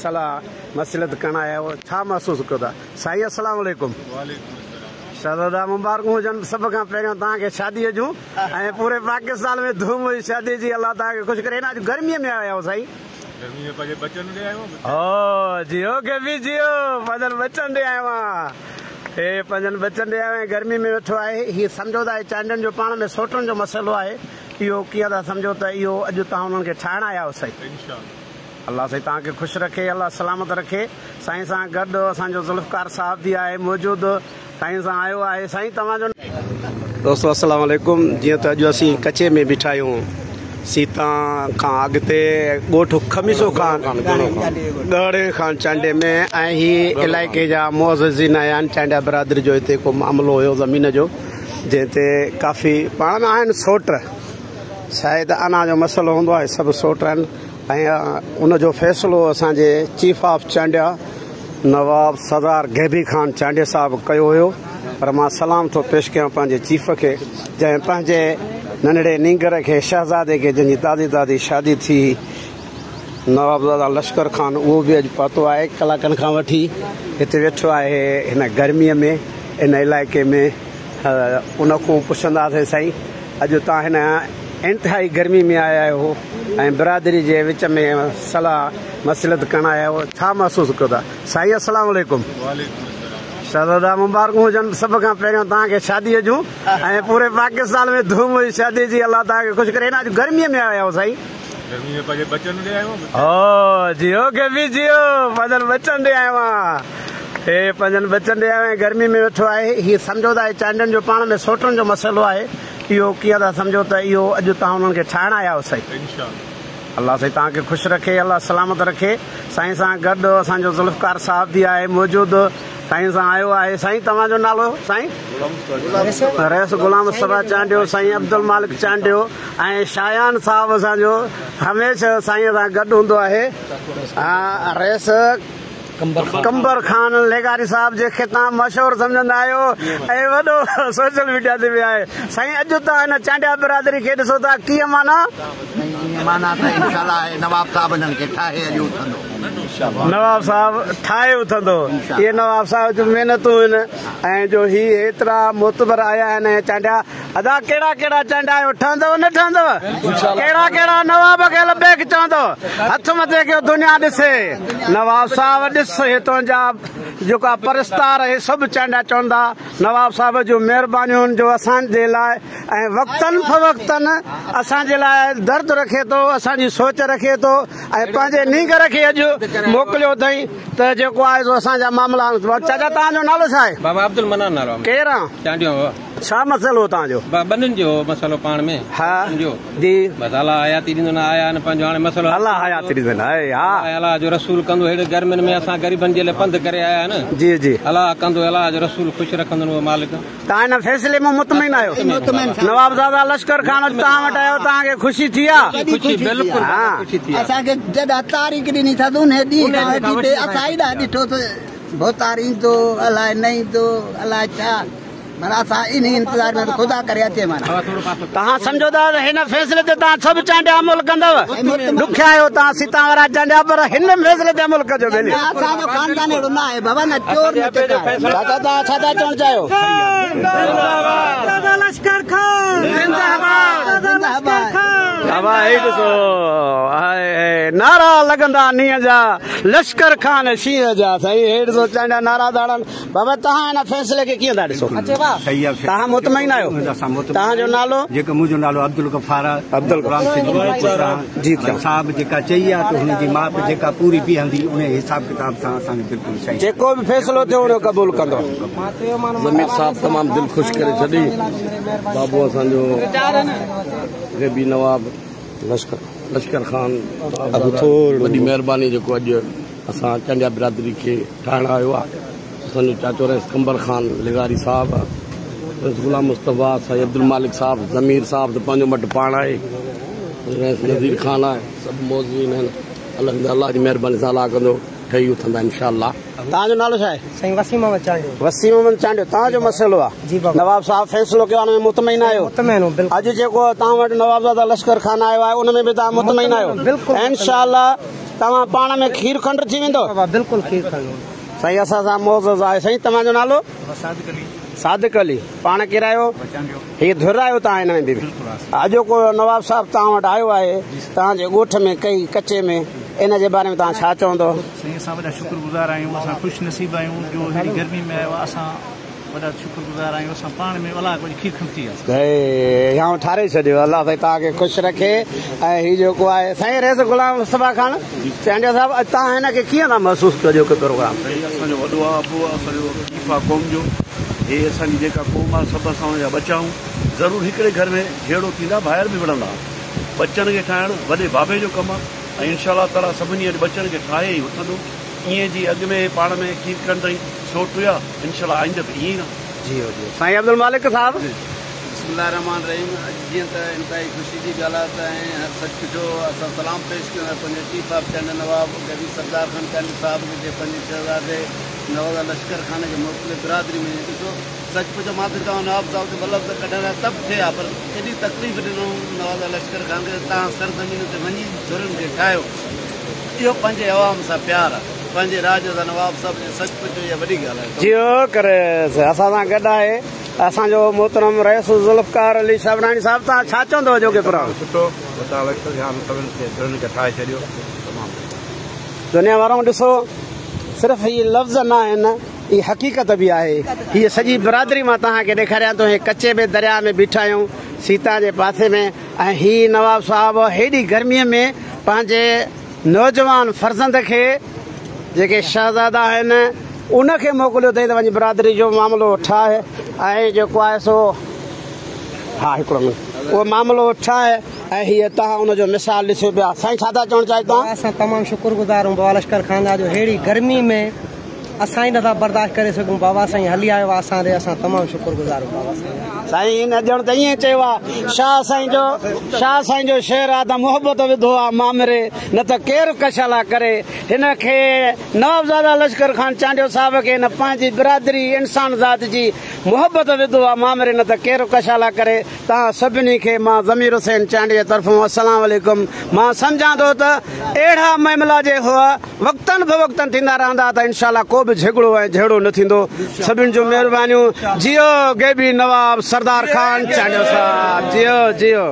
صلاح مصلحت ڪرڻ آيا آهيو، ڇا محسوس ڪيو ٿا؟ سائين السلام عليڪم. وعليڪم السلام. شهزادا مبارڪون هجن سڀ کان پهريون توهان کي شادي جون ۽ پوري پاڪستان ۾ ڌوم هئي شادي جي الله توهان کي خوش ڪري هن اڄ گرمي ۾ آيا آهيو سائين. گرمي ۾ پنهنجي ٻچن ڏي آيو آهيان. هو جيو گيبي جيو پنهنجن ٻچن ڏي آيو آهيان. هي پنهنجن ٻچن ڏي آيو آهيان گرمي ۾ ويٺو آهي هي سمجهو ته هي چانڊين جو پاڻ ۾ سوٽن جو مسئلو آهي اهو ڪيئن ٿا سمجهو ته اهو اڄ توهان انهن کي ٺاهڻ آيا آهيو سائين. انشاء الله. الله سائين توهان کي خوش رکي الله سلامت رکي سائين سان گڏ اسان جو ذوالفقار صاحب به آهي موجود سائين سان آيو آهي سائين توهان جو. دوستو السلام عليڪم جيئن ته اڄ اسين ڪچي ۾ بيٺا آهيون سيتان کان اڳتي ڳوٺ خميسو خان ڳهڙي خان چانڊيي ۾ ۽ هي علائقي جا معززين آيا آهن چانڊيا برادري جو هتي ڪو معاملو هيو زمين جو جنهن تي ڪافي پاڻ ۾ آهن سوٽ شايد انا جو مسئلو هوندو آهي سڀ سوٽ آهن ۽ ان جو فيصلو اسان جي چيف آف چانڊيا نواب سردار غيبي خان چانڊيي صاحب ڪيو هيو پر مان سلام ٿو پيش ڪيان پنهنجي چيف کي جنهن پنهنجي ننڍڙي نينگر کي شهزادي کي جنهن جي تازي تازي شادي ٿي نوابزاده لشڪر خان اهو به اڄ پهتو آهي ڪلاڪن کان وٺي هتي ويٺو آهي هن گرمي ۾ ان علائقي ۾ ان کان پڇنداسين سائين اڄ توهان هن انتهائي گرمي ۾ آيا آهيو ۽ برادري جي وچ ۾ صلاح مصلحت ڪرڻ آيا آهيو ڇا محسوس ڪيو ٿا؟ سائين السلام عليڪم. وعليڪم السلام. شهزادا مبارڪون هجن سڀ کان پهريون توهان کي شادي جون ۽ پوري پاڪستان ۾ ڌوم هئي شادي جي الله توهان کي خوش ڪري هن اڄ گرمي ۾ آيا آهيو سائين. گرمي ۾ پنهنجي ٻچن ڏي آيو آهيان. هو جيو گيبي جيو پنهنجن ٻچن ڏي آيو آهيان. هي پنهنجن ٻچن ڏي آيو ۽ گرمي ۾ ويٺو آهي. هي سمجهو ته هي چانڊين جو پاڻ ۾ سوٽن جو مسئلو آهي. اهو ڪيئن ٿا سمجهو ته اهو اڄ توهان انهن کي ٺاهڻ آيا آهيو سائين. انشاء الله. الله سائين توهان کي خوش رکي الله سلامت رکي سائين سان گڏ اسان جو ذوالفقار صاحب به آهي موجود سائين سان آيو آهي سائين توهان جو نالو سائين رئيس غلام مصطفيٰ چانڊيو سائين عبدالمالڪ چانڊيو ۽ شايان صاحب اسان جو هميشه سائين سان گڏ هوندو آهي رئيس قمبر خان لغاري صاحب جنهن کي توهان مشهور سمجهندا آهيو ۽ وڏو سوشل ميڊيا تي به آهي سائين اڄ توهان هن چانڊيا برادري کي ڏسو ٿا ڪيئن معنيٰ. سائين ائين معنيٰ ته انشاء الله آهي نواب صاحب انهن کي ٺاهي اڄ اٿندو. نواب صاحب ٺاهي اٿندو اهي نواب صاحب جون محنتون آهن ۽ جو هي هيترا معتبر آيا آهن ۽ چانڊيا ادا ڪهڙا ڪهڙا چانڊيا آهيو ٺهندو نه ٺهندو ڪهڙا ڪهڙا نواب کي لبيڪ چوندو هٿ مٿي ڪيو دنيا ڏسي نواب صاحب ڏس هي تنهنجا جيڪا پرستار هي سڀ چانڊيا چوندا نواب صاحب جون مهربانيون جو اسان جي لاء ۽ وقتن فوقتن اسان جي لاء درد رکي ٿو اسان جي سوچ رکي ٿو ۽ پنهنجي نينگر کي اڄ موڪليو اٿئي ته جيڪو آهي سو اسان جا معاملا چاچا توهان جو نالو ڇا آهي؟ بابا عبدالمنان نالو آهي. ڪير آن؟ چانڊيو بابا. ڇا مسئلو هو توهان جو؟ بابا ٻنين جو هو مسئلو پاڻ ۾. ها جو. جي. بس الله حياتي ڏيندو نه آيا نه پنهنجو هاڻي مسئلو. الله حياتي ڏيندو نه آهي ها. الله الله جو رسول ڪندو هيڙي گرمين ۾ اسان غريبن جي لاء پنڌ ڪري آيا نه. جي جي. الله ڪندو الله جو رسول خوش رکندن اهو مالڪ. توهان هن فيصلي مان مطمئن آهيو؟ مطمئن. نوابزاده لشڪر خان اڄ توهان وٽ آيو توهان کي خوشي ٿي آ؟ خوشي بلڪل خوشي ٿي آ. اسان کي جڏهن تاريخ ڏني اٿس انهي ڏينهن کان وٺي پي اسان ايڏا ڏٺو ته ڀوتار ايندو الائي نه ايندو الائي ڇا معنيٰ اسان انهي انتظار ۾ ته خدا ڪري اچي معنيٰ. توهان سمجهو ٿا ته هن فيصلي تي توهان سڀ چانڊيا عمل ڪندؤ؟ ڏکيا آهيو توهان سيتان وارا چانڊيا پر هن فيصلي تي عمل ڪجو ڀلي. نه اسان جو خاندان اهڙو نه آهي بابا نه چور نه چڪار. دادا توهان ڇا ٿا چوڻ چاهيو؟ بابا هي ڏسو هاء نعرا لڳندا نينهن جا لشڪر خان شينهن جا سائين هي ڏسو چانڊيا نعرا ٿا هڻن. بابا توهان هن فيصلي کي ڪيئن ٿا ڏسو؟ توهان مطمئن آهيو؟ توهان جو نالو؟ جيڪو منهنجو نالو عبدالغفار آهي. عبدالغفار جي صاحب جيڪا چئي آهي ته هن جي ماپ جيڪا پوري بيهندي ان حساب ڪتاب سان اسان کي بلڪل صحيح جيڪو به فيصلو ٿيو ان قبول ڪندو. ضمير صاحب تمام دل خوش ڪري ڇڏي بابو اسان جو غيبي نواب لشڪر خان وڏي مهرباني جيڪو اڄ اسان چانڊيا برادري کي ٺاهڻ آيو آ اسان جو چاچو رئيس قمبر خان لغاري صاحب رئيس غلام مصطفيٰ سائين عبدالمالڪ صاحب ضمير صاحب ته پنهنجو مٽ پاڻ آهي رئيس نذير خان آهي سڀ معززين آهن الله الله جي مهرباني سان الله ڪندو ٺهي اٿندا انشاء الله. توهان جو نالو ڇا آهي؟ سائين وسيم احمد چانڊيو. وسيم احمد چانڊيو توهان جو مسئلو آهي؟ جي بابا. نواب صاحب فيصلو ڪيو آهي ان ۾ مطمئن آهيو؟ مطمئن آهيون بلڪل. اڄ جيڪو توهان وٽ نوابزاده لشڪر خان آيو آهي ان ۾ به توهان مطمئن آهيو؟ بلڪل. انشاء الله توهان پاڻ ۾ کير کنڊ ٿي ويندو؟ بابا بلڪل کير کنڊ. سائين اسان سان معزز آهي. سائين توهان جو نالو؟ صادق علي. صادق علي پاڻ ڪير آهيو؟ هي ڌر آهيو توهان هن ۾ به؟ اڄوڪو نواب صاحب توهان وٽ آيو آهي توهان جي ڳوٺ ۾ ڪئي ڪچي ۾ ان جي باري ۾ توهان ڇا چوندو؟ سائين اسان وڏا شڪر گذار آهيون اسان خوش نصيب آهيون جو ههڙي گرمي ۾ آيو آهي اسان وڏا شڪر گذار آهيون اسان پاڻ ۾ الله ڪجهه کير کنڊ ٿي وياسين. هي ٺاري ڇڏيو الله سائين توهان کي خوش رکي. ۽ هي جيڪو آهي سائين رئيس غلام مصطفيٰ خان چانڊيو صاحب اڄ توهان هن کي ڪيئن ٿا محسوس ڪيو اڄوڪو پروگرام؟ سائين اسان جو وڏو آهي ابو آهي اسان جو چيف آهي قوم جو هي اسان جي جيڪا قوم آهي سڀ اسان ان جا ٻچا آهيون ضرور هڪڙي گهر ۾ جهيڙو ٿيندا ڀائر به وڙهندا ٻچن کي ٺاهڻ وڏي بابي جو ڪم آهي ۽ انشاء الله تعالي سڀني اڄ ٻچن کي ٺاهي ئي اٿندو ائين جي اڳ ۾ پاڻ ۾ کير کنڊ ۽ سوٽ هيا انشاء الله آئنده به ائين ئي رهندو. جي هو جي سائين عبدالمالڪ صاحب. بسم الله الرحمٰن الرحيم اڄ جيئن ته انتهائي خوشي جي ڳالهه آهي ته ۽ هر سچ پڇو اسان سلام پيش ڪيون ٿا پنهنجي چيف آف چانڊيو نواب غيبي سردار خان چانڊيو صاحب کي جنهن پنهنجي شهزادي نوابزاده لشڪر خان کي موڪلي برادري ۾ ڏسو سچ پڇو مان ته چوان نواب صاحب کي ٻه لفظ ڪڍڻ لاء ته به ٿئي ها پر ايڏي تڪليف ڏنو نوابزاده لشڪر خان کي توهان سرزمين تي وڃي ڌرين کي ٺاهيو اهو پنهنجي عوام سان پيار آهي پنهنجي راڄ سان نواب صاحب جي سچ پڇو اها وڏي ڳالهه آهي. جيئو ڪريس اسان سان گڏ آهي اسان جو محترم رئيس ذوالفقار علي شابراڻي صاحب توهان ڇا چوندو اڄوڪي پروگرام. سٺو وتاء لشڪر خان سڀن کي ڌرين کي ٺاهي ڇڏيو تمام سٺو. دنيا وارؤ ڏسو صرف هي لفظ نه آهن هي حقيقت به آهي. هيء سڄي برادري مان توهان کي ڏيکاريان ٿو. هي ڪچي ۾ درياء ۾ بيٺا آهيون سيتا جي پاسي ۾ ۽ هي نواب صاحب هيڏي گرميء ۾ پنهنجي نوجوان فرزند کي جيڪي شهزادا آهن ان کي موڪليو اٿئي ته وڃي برادري جو معاملو ٺاهه ۽ جيڪو آهي سو ها هڪڙو منٽ اهو معاملو ٺاهه ۽ هيء توهان ان جو مثال ڏسو پيا. سائين ڇا ٿا چوڻ چاهيو توهان؟ اسان تمام شڪر گذار آهيون بابا لشڪر خان جا جو ههڙي گرمي ۾ اسان ئي نٿا برداشت ڪري سگهون بابا سائين هلي آيو آهي اسان ڏي اسان تمام شڪر گذار آهيون بابا سائين. سائين هن ڄڻ ته ائين چيو آ شاهه سائين جو شاهه سائين جو شعر آ ته محبت وڌو آ مامري نه ته ڪير ڪشالا ڪري هن کي نوابزاده لشڪر خان چانڊيو صاحب کي هن پنهنجي برادري انسان ذات جي محبت وڌو آ مامري نه ته ڪير ڪشالا ڪري توهان سڀني کي مان ضمير حسين چانڊيي جي طرفون السلام عليڪم مان سمجهان ٿو ته اهڙا معاملا جي هئا وقتن فوقتن ٿيندا رهندا ته انشاء الله ڪو به جهڳڙو ۽ جهيڙو نه ٿيندو سڀن جون مهربانيون جيئو غيبي نواب سردار خان چانڊيو صاحب جيئو جيئو.